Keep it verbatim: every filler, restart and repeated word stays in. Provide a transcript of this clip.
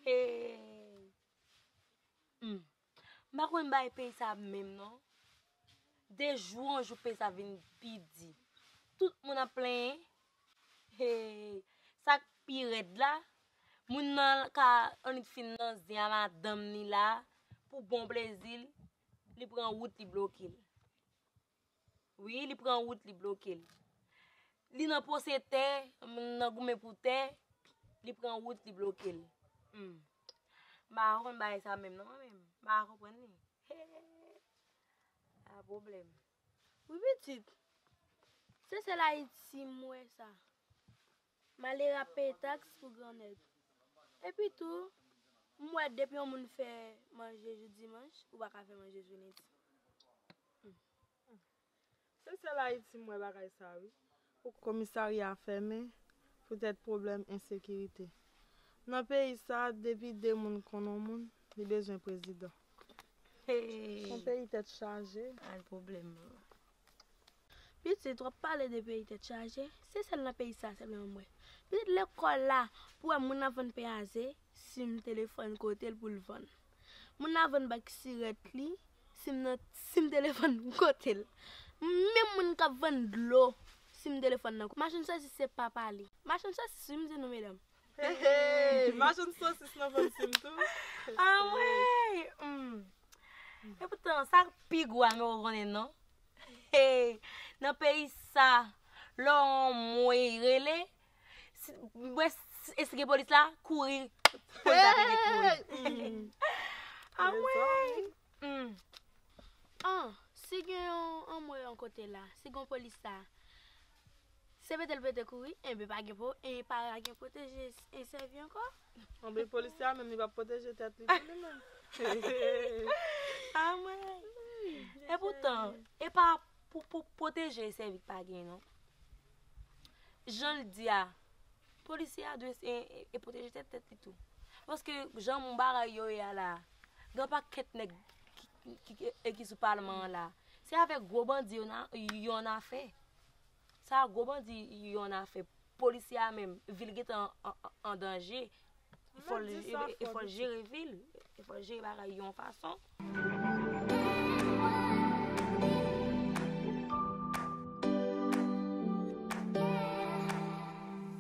Hey. Hmm. M pa konn bagay peyi sa menm non. De jou an jou peyi sa vin pi di. Tout moun ap plenyen. Hey. Sa k pi rèd la, moun nan ka annik fin nan zen a madanm li la pou bon plezi l, li pran wout li bloke l. Wi, li pran wout, li bloke l. Li nan pwose tè, nan goumen pou tè, li pran wout, li bloke l. Hmm. M pa konn bagay sa menm non, mwen menm. M pa konprann li. He. A pwoblèm. Wi, pitit. Se sèl Ayiti m wè sa. Malere ap peye taks pou grannèg. Epi tou, m wè depi yon moun fè manje jou dimanch, ou pa ka fè manje jou lendi. Se sèl Ayiti m wè bagay sa wi. Komisarya fèmen poutèt pwoblèm ensekirite. Nan peyi sa, depi de moun konn yon moun, li bezwen prezidan. Hey. Yon peyi tèt chaje. Al pwoblèm nan. Pitit, w ap pale de peyi tèt chaje, se sèl nan peyi sa sèlman m wè. Pitit, lekòl la, pou wè moun nan vann pen aze, si m telefòn kote l pou l vann. Moun nan vann bak sirèt li, si m nan, si m telefòn kote l. Menm moun k ap vann dlo, si m telefòn nan. Machann sosis se papa li. Machann sosis, wi, m di nou, medam. Hey, hey, machann sosis nan vann sim tou. Anmwey! Hmm. Epoutan, sa k pi gou a, nou konnen non. Hey, nan peyi sa, lè yon mwen rele, si, mwen, si, e si gen polis la, kouri, polis la pede kouri. Hey! Hmm. Anmwey! Hmm. An, si gen yon anmwey yon kote la, si gen yon polis la, se pete l pete kouri, enben pa gen po, e pa gen pwoteje e sèvi ankò. Anben polisye a menm li p ap pwoteje tèt li tou li menm. Anmwey! Epoutan, e pa pou, pou pwoteje e sèvi k pa gen non. Jan l di a, polisye a dwe e, e, e pwoteje tèt, tèt li tou. Paske jan moun bagay yo ye a la, gen pakèt nèg ki, ki, ki, e ki sou palman an la. Se avèk gwo bandi yo nan, yo an afè. Se a gwo bandi yo an afè. Polisye a menm, vi l gentan an, an, an danje. Fò l, fò l jere vi l. Fò l jere bagay yon fason.